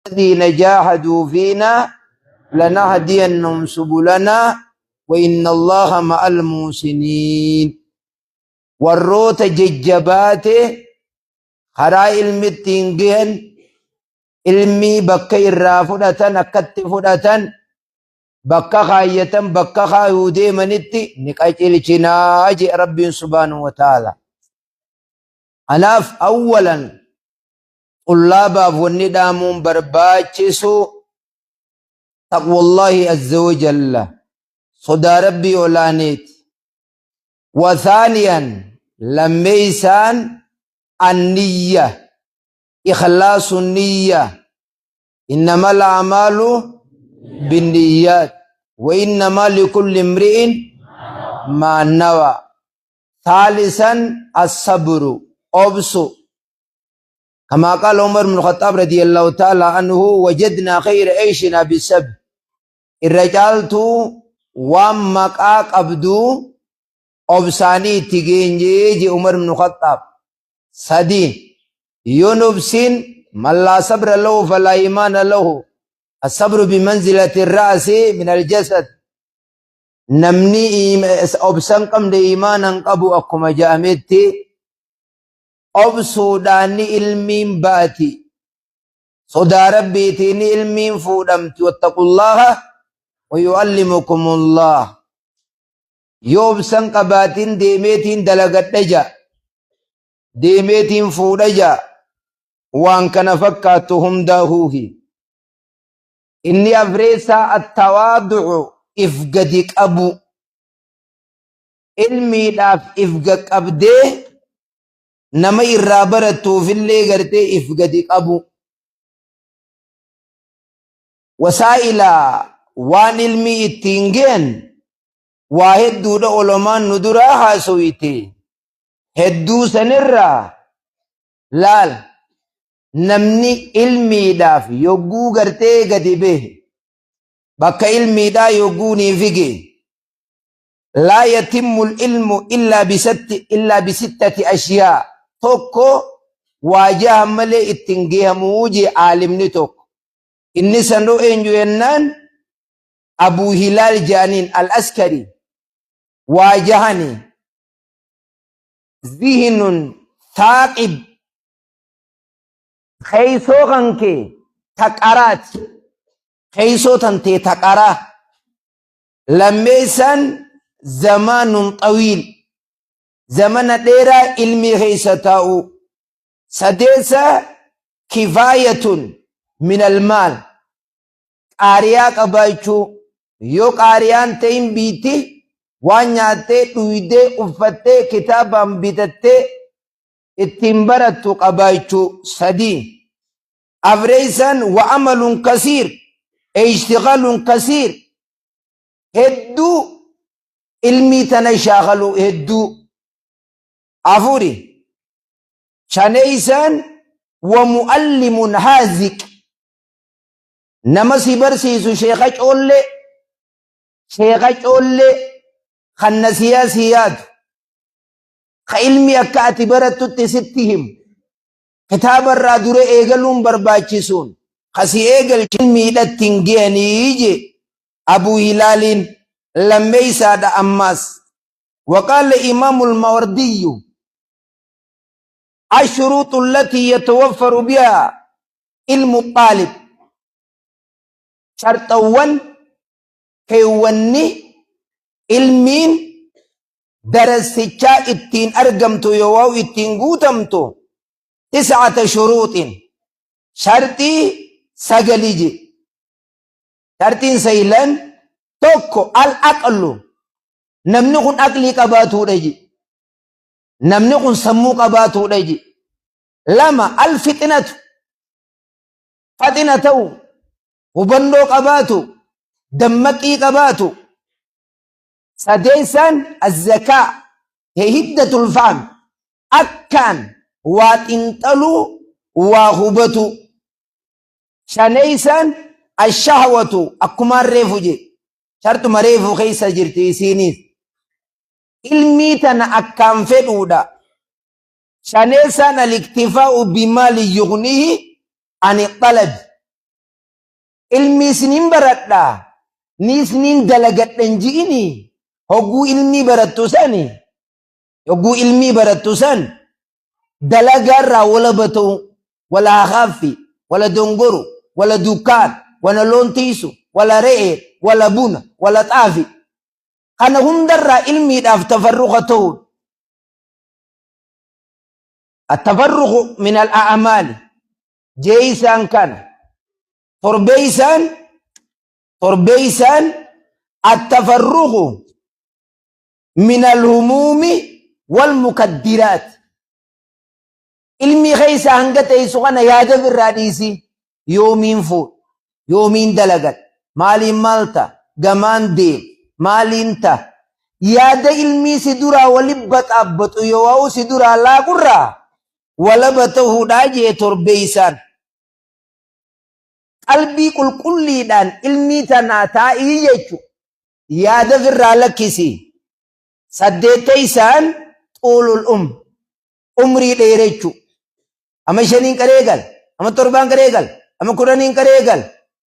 الذين جاهدوا فينا لنهدينهم سبلنا وإن الله مع المحسنين. Warroota jajjabaate karaa ilmi ittiin gahan, ilmii bakka irraa fudhatan akkatti fudhatan, bakka kaayyatan bakka kaayuu deemanitti ni qajeelchinaa jee Rabbiin subhaanahu wa ta'ala. Kanaaf awwalan xullaabaaf wanni dhaamuun barbaachisu taqwallahi azza wa jalla, sodaa Rabbii olaaneeti. Wa thaaniyan, lammeeysaan, anniyya, ikhlaasu niyya, innamal a'maalu binniyyaat wa innamaa likulli imri'in maa nawa. Thaalisan as-sabru, obsu. Kamaa qaala Umar ibn Khaxaab radiyallahu ta'ala anhu, wajadnaa khayra eyshinaa bisabr. Irra caaltuu waan maqaa qabdu obsaanii itti geenyee je Umar ibn Khaxaab. 3, yoon obsiin, man laa sabra lahu falaa imaana lahu, asabru bimanzilati ra'si min aljasad, namni obsa hin qabne imaana hin qabu akkuma ja'ametti, obsuudhaan ilmiin baati, sodaa Rabbiitiin ilmiin fuudhamti. Wattaqullaaha wa yu'allimukumullah. Yoo obsa hin qabaatin deemeetiin dalagadha ja'a, deemeetiin fuudha ja'a, waan kana fakkaattu hundaahuuhi. Inni afreessaa attawaadu'u, if gadi qabu, ilmiidhaaf if qaqqabdee nama irraa barattuufillee gartee if gadi qabu. Wasaa'ila waan ilmii ittiin ge'an waa hedduudha, olomaan nu duraa haasawite hedduu sanirraa laal. Namni ilmiidhaaf yogguu gartee gadi bahe, bakka ilmiidhaa yogguu ni fige, laa yatimmu ilmu illaa bisittati ashyaa, tokko waa jaha malee ittiin gehamuu jee aalimni tokko. Inni sanuu eenyu jennaan, Abuu Hilaal jaaniin al-Askari. Waa jahani: zihnun saaqib, keeysoo kan kee taqaraati, keeysoo tantee taqaraa. Lammeessaan zamaanun xawiil, zamana dheeraa ilmii keessa taa'u. Sadeessa kifaayatun min almaal, qaariyaa qabaachuu. Yoo qaariyaan ta'in biitti waan nyaattee, dhuydee, uffattee, kitaabaan bitattee ittiin barattu qabaachuu 3. Afreessan wa amalun kasiir, ishtigalun kasiir, hedduu ilmii tana shaakaluu hedduu afuri. Shaneeysan wa muallimun haaziq, nama si barsiisu, sheeka coollee, sheeka coollee kan nasiyaa si yaadu, ka ilmi akka ati barattutti sitti himu, kitaaba irraa dura eegaluun barbaachisuun kasi eegalchi ilmiidhatti hin gehanii je Abuu Hilaaliin lammeeysaadha. Ammaas وقال إمام الماوردي: الشروط التي يتوفر بها علم الطالب، sharxawwan keewwanni ilmiin darassichaa ittiin argamtu yoo ittiin guutamtu, تسعة شروط، sharxii sagali je. Sharxiin saylan tokko العقل, namni kun aqlii qabaatuudha je, namni kun sammuu qabaatuudha je. Lama الفطنة, faxina ta'u, hubannoo qabaatu, dammaqii qabaatu. Sadeessaan الذكاء, حدة الفهم, akkaan waa xinxaluu, waa hubatu. Shaneessaan الشهوة, akkumaan reefu je, shartuma reefu keessa jirti isiiniis, ilmii tana akkaan fedhuudha. Shaneessaan الاكتفاء بمال يغنيه عن الطلب. Ilmii isiniin baradha niis niin dalagadha hin ji'ini. Hogguu ilmii barattu sani, hogguu ilmii barattu san dalagaarraa walaba ta'u, wala hakaaffi, wala dongoru, wala dukkaan, wala loon tiisu, wala re'ee, wala buna, wala xaafi, kana hundarraa ilmiidhaaf tafarruqa ta'uun. Attafarruqu min al-a'maali jeeysaan kana. Torbeeysaan attafarruqu min al-humuumi wal mukaddiraat. Ilmii keessa hanga teessu kana yaada birraa dhiisi. Yoomiin fuudh, yoomiin dalagadha, maaliin maal ta'a, gamaan deem, maaliin ta'a? Yaada ilmii si duraa wali baxaabbaxu yoo'u si duraa laaqurraa walaba ta'uudhaa jee torbeeysaan. Qalbii qulqulliidhaan ilmii tanaa taa'ii jechu, yaada firraa lakkisi. Saddeetteeysaan xuulul umrii dheerechu. Ama shaniin qaree gal, ama torbaan qaree gal, ama kudhaniin qaree gal,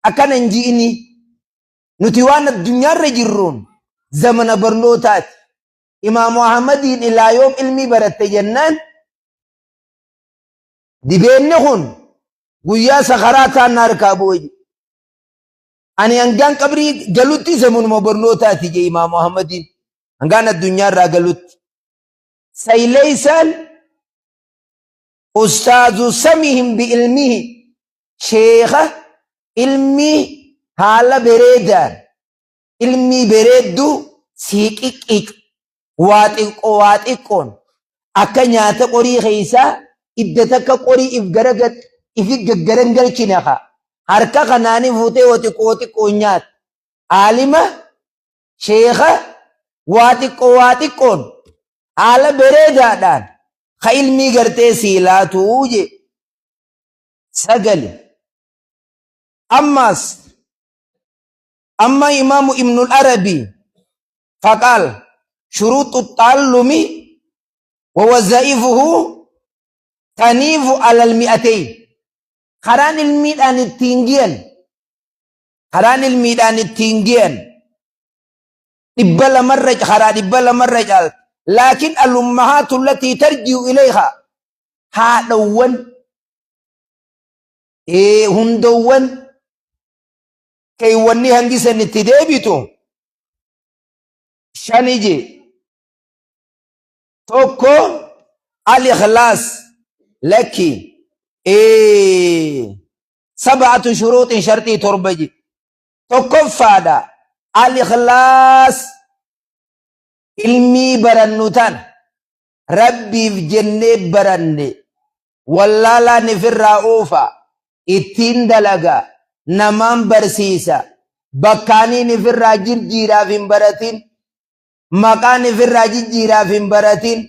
akkana hin ji'ini. Nuti waan addunyaarra jirruun zamana barnootaati. Imaamu Ahmadiin ilaa yoom ilmii baratte jennaan, dibeenni kun guyyaa sakaraa taan na harkaa bu'e jedhe. Ani hangaan qabrii galutti zamanuma barnootaati jedhe Imaamu Ahmadiin, hangaan addunyaarraa galutti. Sayleeysaan ustaazu samihim bi ilmihi, sheekha ilmii haala bereedaan ilmii bereedduu sii qiqqicu, waa xiqqo waa xiqqoon akka nyaata qorii keessaa idda takka qorii if gara ifi gaggaran galchine kaa harka kanaani fuutee wa xiqqoo xiqqoo nyaata. Aalima sheekha waa xiqqoo waa xiqqoon haala bereedaadhaan ka ilmii gartee sii laatuu je. Sagali ammaas amma Imaamu Ibnul Arabii faqaal shuruuxu taallumi wa wazaa'ifuhu taniifu alal mi'ateyn. Karaan ilmiidhaan ittiin giyan, karaan ilmiidhaan ittiin giyan 200rra, karaa 200rra caalti. Laakiin alummahaatu allatii tarji'u ilayha, haadhawwan hundawwan keewwanni hangi san itti deebitu shani je. Tokko al-ikhlaas, lakki, sab'atu shuruuxin, sharxii 7 je. Tokkoffaadha al-ikhlaas, ilmii barannu tana Rabbiif jennee baranne, wallaalaan ifirraa oofa, ittiin dalaga, namaan barsiisa, bakkaaniin ifirraa jirjiiraaf hin baratin, maqaan ifirraa jijjiiraaf hin baratin,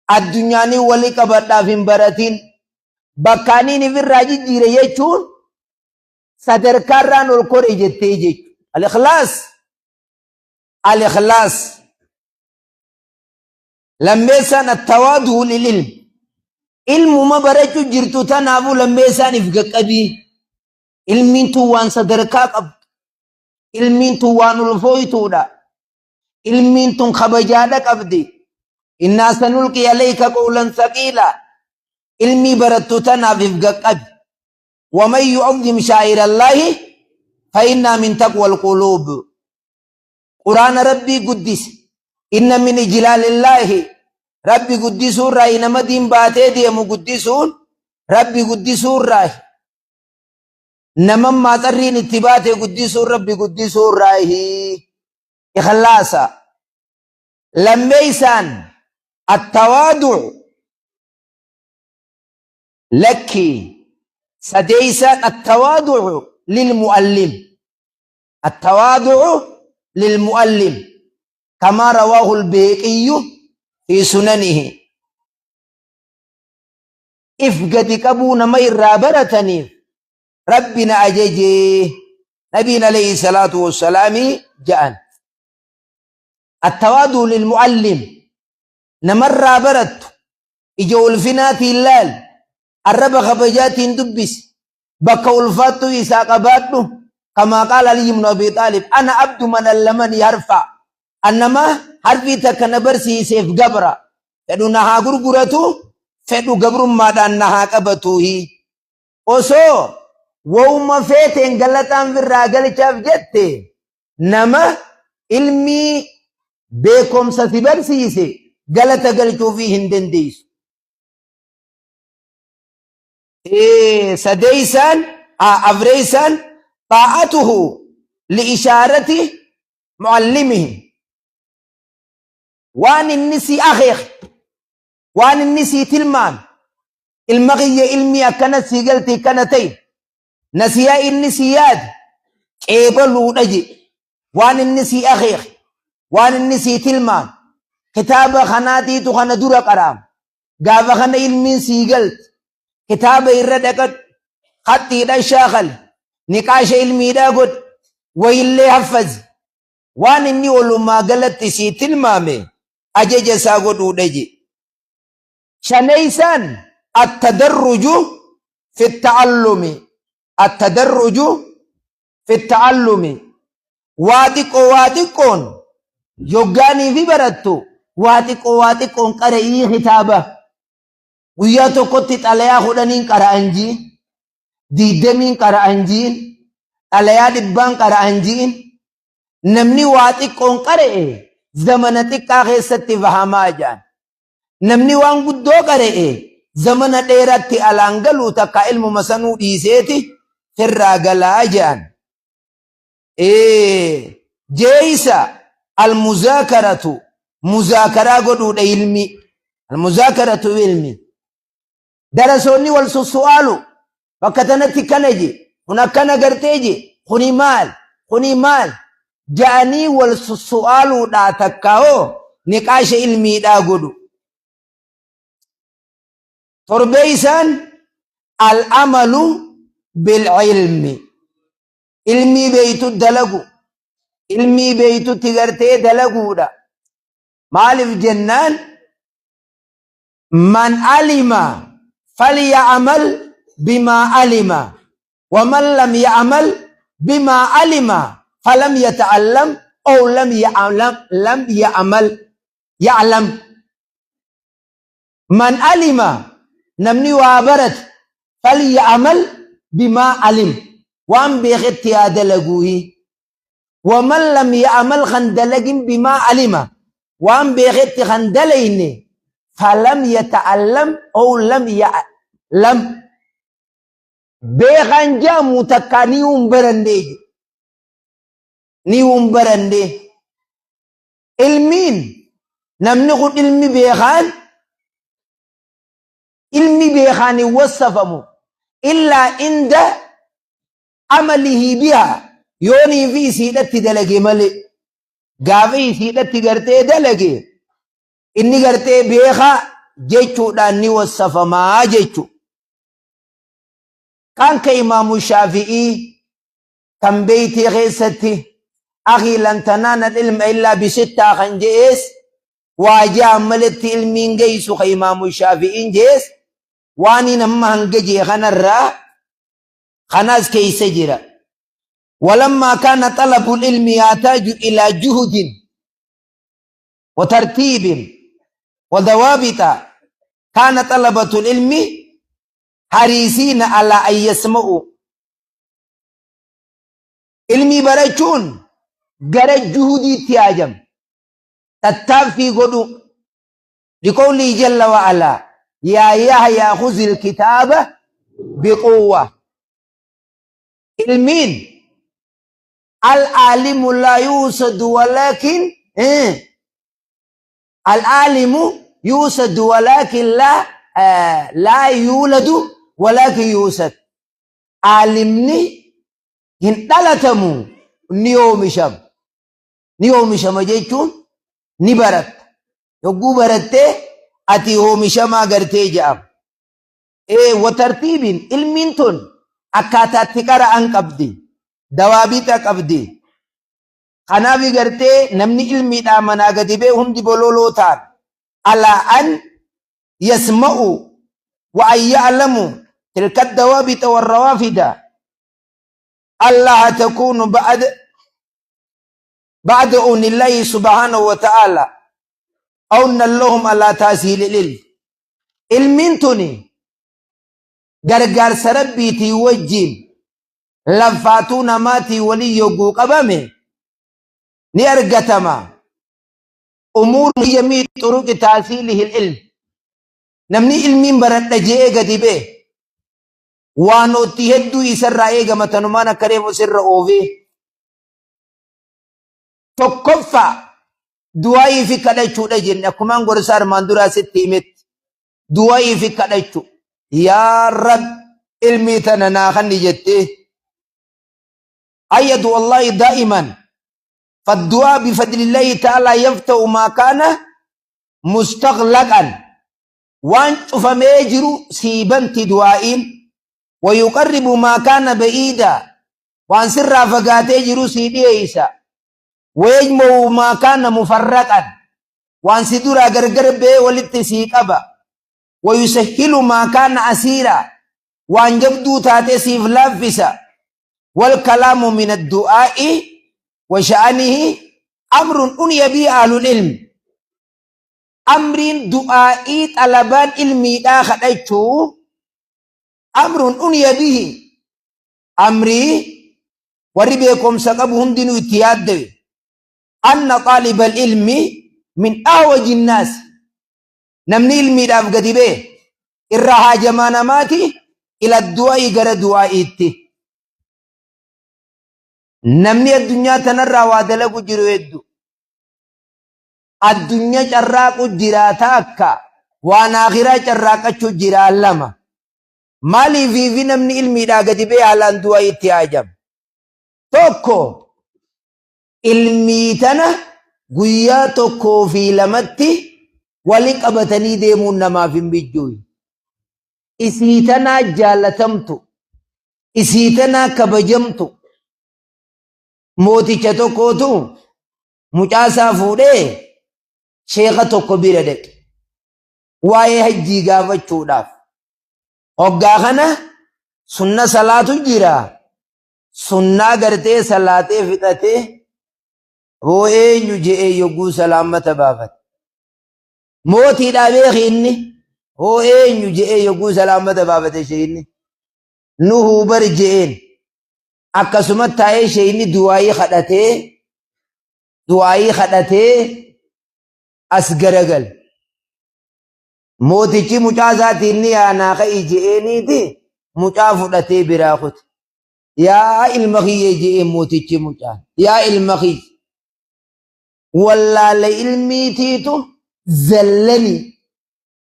addunyaanii wali qabadhaaf hin baratin. Bakkaaniin ifirraa jijjiire jechuun sadarkaarraan ol kore jettee jechuudha. Al-ikhlaas, al-ikhlaas. Lammeessaan attawaaduu lil ilm. Ilmuma barachuu jirtu tanaafuu lammeessaan if gaqqabii. Ilmiin tun waan sadarkaa qabdu. Ilmiin tun waan ulfooytuudha. Ilmiin tun kabajaadha qabdi. Innaa sanulqii alayka qawlan saqiila. Ilmii barattu tanaaf if gaqqabi. Waman yu'azzim shaa'irallaahi fa innaa min taqwal quluub. Quraana Rabbii guddise. Inna min ijlaalillaahi, Rabbi guddisuurraahi, nama diin baatee deemu guddisuun Rabbi guddisuurraahi. Nama maaxarriin itti baate guddisuun Rabbi guddisuurraahi. Ikhlaasa. Lammeeysaan attawaadu, lakki, sadeeysaan attawaadu lilmuallim. التواضع للمؤلم كما رواه البيقي في سننه. If gadi qabuu nama irraa barataniif Rabbi na ajajee nabiin alayhi salaatu wassalaami ja'an. Attawaaduu lilmu'allim, namarraa barattu ija ulfinaatiin laal, arraba kabajaatiin dubbisi, bakka ulfaattuu isaa qabaadhu. Kamaa qaala Aliyyi ibnu Abii Xaalib, ana abdu man allamanii harfa. An nama harfii takka na barsiiseef gabra. Fedhu na haa gurguratu, fedhu gabrummaadhaan na haa qabatuuhi. Osoo wawuma feeteen galataan firraa galchaaf jette nama ilmii beekomsa si barsiise galata galchuufii hin dandeessu. Sadeeysaan, afreeysaan, xaa'atuhu liishaarati muallimihi. Waan inni si akeeke, waan inni sii tilmaame, ilma kiyya ilmii akkana sii galti akkana ta'e, nasiyaa inni sii yaade qeebaluudha je. Waan inni sii akeeke, waan inni sii tilmaame, kitaaba kanaatiitu kana dura qaraama. Gaafa kana ilmiin sii galti. Kitaaba irra dhaqadhu. Khaxxiidhaan shaakali. Niqaasha ilmiidhaa godhi. Wayillee haffazi. Waan inni walumaa galatti sii tilmaame ajaja isaa godhuudha je. Shaneeysaan attadarruju fi ta'allumi. Attadarruju fi ta'allumi. Waa xiqqoo waa xiqqoon yoggaanii fi barattu waa xiqqoo waa xiqqoon qara'ii kitaaba. Guyyaa tokkotti xalayaa 10n qara'an jiin, 20n qara'an jiin, xalayaa 100n qara'an jiin. Namni waa xiqqoon qara'e zamana xiqqaa keessatti fahamaa jaan. Namni waan guddoo qara'e zamana dheeratti alaan galuu takka ilmuma sanuu dhiiseeti firraa galaa jaan. Jeeysa almuzaakaratu muzaakaraa godhuudha ilmi. Almuzaakaratu ilmi. Darasoonni wal sussu'aalu bakka tanatti kana je kun akkana gartee je kuni maal kuni maal ja'anii wal sussu'aaluudhaa takka hoo niqaasha ilmiidhaa godhu. Torbeeysaan al-amalu bil-ilmi. Ilmii beeytu dalagu. Ilmii beeytutti gartee dalaguudha. Maaliif jennaan man alima falya'amal bimaa alima waman lam ya'amal bimaa alima falam yata'allam aw lam ya'lam lam ya'amal ya'lam. Man alima namni waa barate falya'amal bimaa alim waan beeketti haa dalaguuhi. Waman lam ya'amal kan dalagin bimaa alima waan beeketti kan dalayne falam yata'allam ow lam ya'lam beekaan jaamu takkaa ni hin barannee ni hin barannee. Ilmiin namni kun ilmi beekaan ilmi beekaan hin wassafamu illaa inda amalihii biha yoonii fi isiidhatti dalage malee gaafa isiidhatti gartee dalage inni gartee beekaa jechuudhaan ni wassafamaa jechu. Kaan ka imaamu Shaafi'ii kan beeytii keessatti akii lan tanaana ilma illaa bisittaa kan je'ees waa ja'an maletti ilmiin geessu ka imaamu Shaafi'iin je'ees waan amma hanga je'e kanarraa kanaas keessa jira. Walammaa kaana xalabul ilmi yaataaju ilaa juhudin wa tartiibin wa dawaabita kaana xalabatul ilmi hariisiina alaa an yasma'u. Ilmii barachuun gara juhudiitti haajama. Tattaaffii godhu. Liqawlii jalla wa alaa yaa Yahyaa khuzil kitaaba biquwwa. Ilmiin al-aalimu laa yuusadu walaakin al-aalimu yuusadu walaakin laa yuuladu walaakin yuusad. Aalimni hin dhalatamu ni oomishama. Ni oomishama jechuun ni baratta. Yogguu barattee ati oomishamaa gartee jedhama. Ee watartiibiin ilmiin tun akkaataatti qara'an qabdi. Dawaabixa qabdi. Kanaaf gartee namni ilmiidhaa manaa gadi ba'e hundi bololoo ta'an. Alaa an yasma'u wa an ya'lamu tilka dawaabita warrawaafida. Allaha takuunu ba'da ba'da uunillaahi subhaanahu wa ta'ala awna lahum alaa taasiilil ilm. Ilmiin tuni gargaarsa Rabbiitii wajjiin laffaatuu namaatii waliin yogguu qabame ni argatama. Umuur jamii xuruqi taasiilihil ilm. Namni ilmiin baradha je'ee gadi ba'e waanootti hedduu isarraa eegama tanumaan akka reefu sirra oofee. Tokkoffaa du'aayii fi kadhachuudha jenne akkumaan gorsa armaan duraa sitti himetti. Du'aayii fi kadhachuu. Yaa Rab ilmii tana naa kanni jettee. Ayyadu wallaahi daa'iman. Faddu'aa bifadlillaahi ta'aalaa yafta'u maa kaana mustaghlaqan. Waan cufamee jiru sii banti du'aa'iin. Wayuqarribu maa kaana ba'iidaa. Waan sirraa fagaatee jiru sii dhiyeeysa. Wayajma'u maa kaana mufarraqan. Waan si duraa gargar ba'ee walitti sii qaba. Wayusahhilu maa kaana asiira. Waan jabduu taate siif laaffisa. Wal kalaamu min addu'aa'i wa sha'anihi amrun uniya bihi ahlul ilm. Amriin du'aa'ii xalabaan ilmiidhaa kadhachuu amrun uniya bihi amrii warri beekomsa qabu hundinuu itti yaaddawe anna xaalibal ilmi min ahwaji nnaas namni ilmiidhaaf gadi ba'e irra haajamaa namaati ila du'aa'i gara du'aa'iitti. Namni addunyaa tanarraa waa dalagu jiru heddu. Addunyaa carraaqu jiraata akka waan akhiraa carraaqachuu jiraa lama. Maaliifiifi namni ilmiidhaa gadi ba'e haalaan du'aa'iitti haajama? Tokko ilmii tana guyyaa tokkoo fi lamatti wali qabatanii deemuun namaaf hin mijjuuyi. Isii tanaa jaalatamtu, isii tanaa kabajamtu. Mooticha tokkootu mucaasaa fuudhee sheeka tokko bira dhaqe. Waa'ee hajjii gaafachuudhaaf. Hoggaa kana sunna salaatu jira. Sunnaa gartee salaatee fixatee hoo eenyu je'ee yogguu salaammata baafate. Mootiidhaa beeki inni hoo eenyu je'ee yogguu salaammata baafate sheeyinni. Nuhuu bari je'een. Akkasuma taa'ee sheeyinni du'aayii kadhatee du'aayii kadhatee as garagale. Mootichi mucaa isaatiin ni yaanaa ka'i je'eeniiti mucaa fudhatee biraa kute. Yaa ilma kiyya je'een mootichi mucaan. Yaa ilma kiyya. Wallaala ilmiitiitu zallani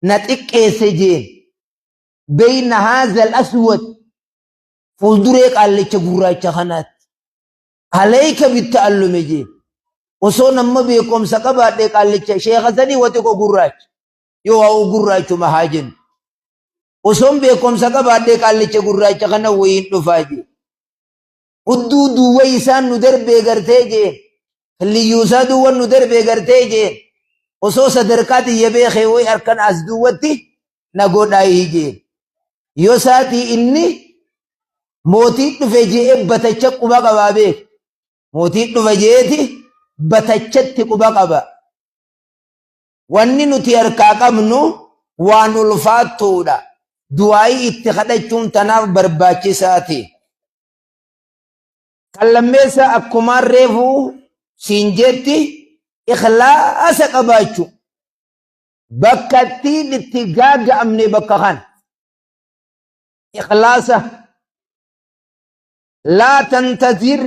na xiqqeesse jeen. Beeyna haazal aswad fuulduree qaallicha gurraacha kanaatti. Alayka bitta'allume jeen. Osoo nama beekumsa qabaadhee qaallicha sheekha sanii wa xiqqoo gurraacha. Yoo waa gurraachuma haa jennu. Osoon beekumsa qabaadhee qaallicha gurraacha kana wayiin dhufaa jee. Hudduu duwwa isaan nu darbee gartee jeen. Killiyyuusaa duwwan nu darbee gartee jeen. Osoo sadarkaa tiyya beekee wayi harkan as duwwatti na godhaayii jeen. Yoo saatii inni mootii dhufe je'ee batacha quba qabaa beek. Mootii dhufe je'eeti batachatti quba qaba. Wanni nuti harkaa qabnu waan ulfaattuudha. Du'aa'ii itti kadhachuun tanaaf barbaachisaati. Kan lammeessa akkumaan reefu siin jetti ikhlaasa qabaachuu. Bakka ittiin itti gaaga'amne bakka kana. Ikhlaasa. Laa tantazir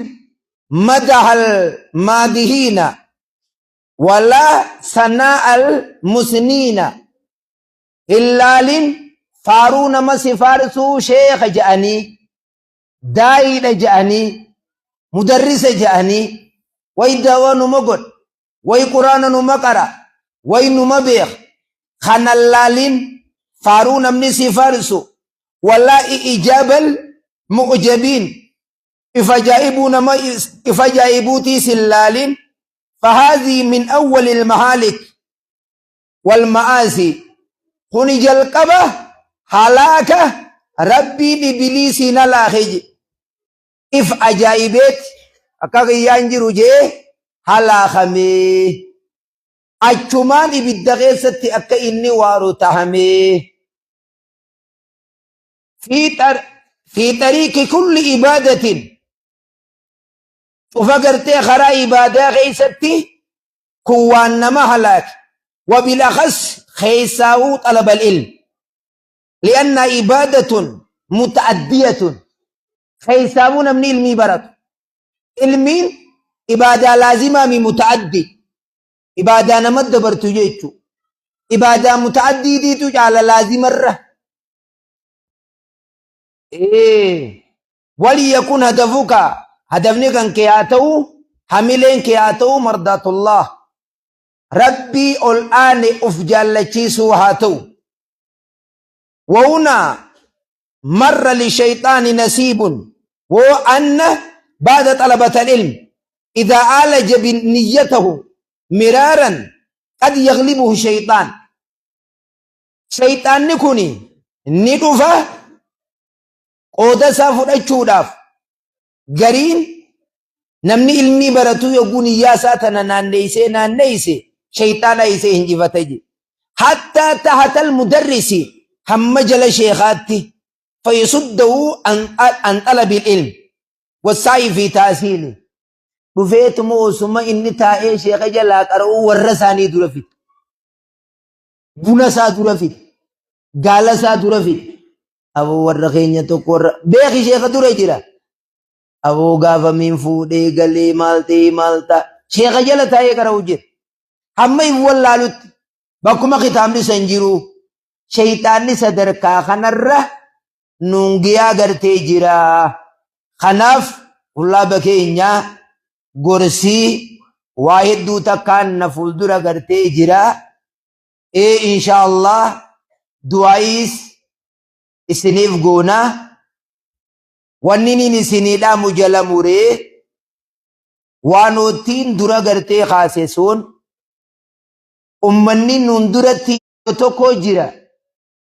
madahal maadihiina walaa sanaa'al musniina. Hin laalin faaruu nama si faarsuu sheekha je'anii, daa'iidha je'anii, mudarrisa je'anii, way da'waa numa godha, way quraana numa qara, way numa beeka. Kana laalin faaruu namni si faarsu, walaa ijaabal mu'jabiin, if ajaa'ibuu nama if ajaa'ibuutiis hin laalin. Fahaazii min awwalil mahaalik wal ma'aasi. Kuni jalqaba halaaka Rabbiin ibiliisiin halaake jedhe. If ajaa'ibeet akka kiyyaan jiru jee halaakamee. Achumaan ibidda keessatti akka inni waaru tahamee. Fi xariiqi kulli ibaadatin cufa gartee karaa ibaadaa keessatti kun waan nama halaake. Wabilakhas keessaahuu xalabal ilm. Li'anna ibaadatun muta'addiyatun keessaahuu namni ilmii baratu. Ilmiin ibaadaa laazimaa mi muta'addi. Ibaadaa nama dabartu jechuudha. Ibaadaa muta'addiitiitu caala laazimarra. Ee waliyakun hadafuka hadafni kan kee haa ta'u hamileen kee haa ta'u mardaatullah rabbii ol aane uf jaallachiisuu haa ta'u. Wahuna marra lishayxaani nasiibun woo anna baada xalabata ilm idaa aalaja niyyatahu miraaran qad yaglibuhu shayxaan. Shayxaanni kun ni dhufa qooda isaa fudhachuudhaaf gariin namni ilmii baratu yogguu niyyaa isaa tana naanneessee naanneesse shayxaana isee hinjifata jedhe. Hattaa tahatal mudarrisi hamma jala sheekaatti fayyasuddahu an xalabil ilm wassaa'i fi taasiili. Dhufeetuma osuma inni taa'ee sheeka jalaa qara'uu warra isaanii dura fide. Buna isaa dura fide. Gaala isaa dura fide. Aboo warra keenya tokko warra beeki sheeka dura jira. Aboo gaafa miin fuudhee galee maal ta'ee maal ta'a. Sheeka jala taa'ee qara'u jira. Hamma hin wallaalutti bakkuma kitaabni san jiru shayxaanni sadarkaa kanarra nuun giyaa gartee jira. Kanaaf hullaaba keenya gorsii waa hedduu takkaan na fuuldura gartee jira. Ee insha Allah du'aayiis isiniif goona. Wanni niin isinii dhaamu jala muree waanoottiin dura gartee kaase sun ummanni nuun duratti tokko jira.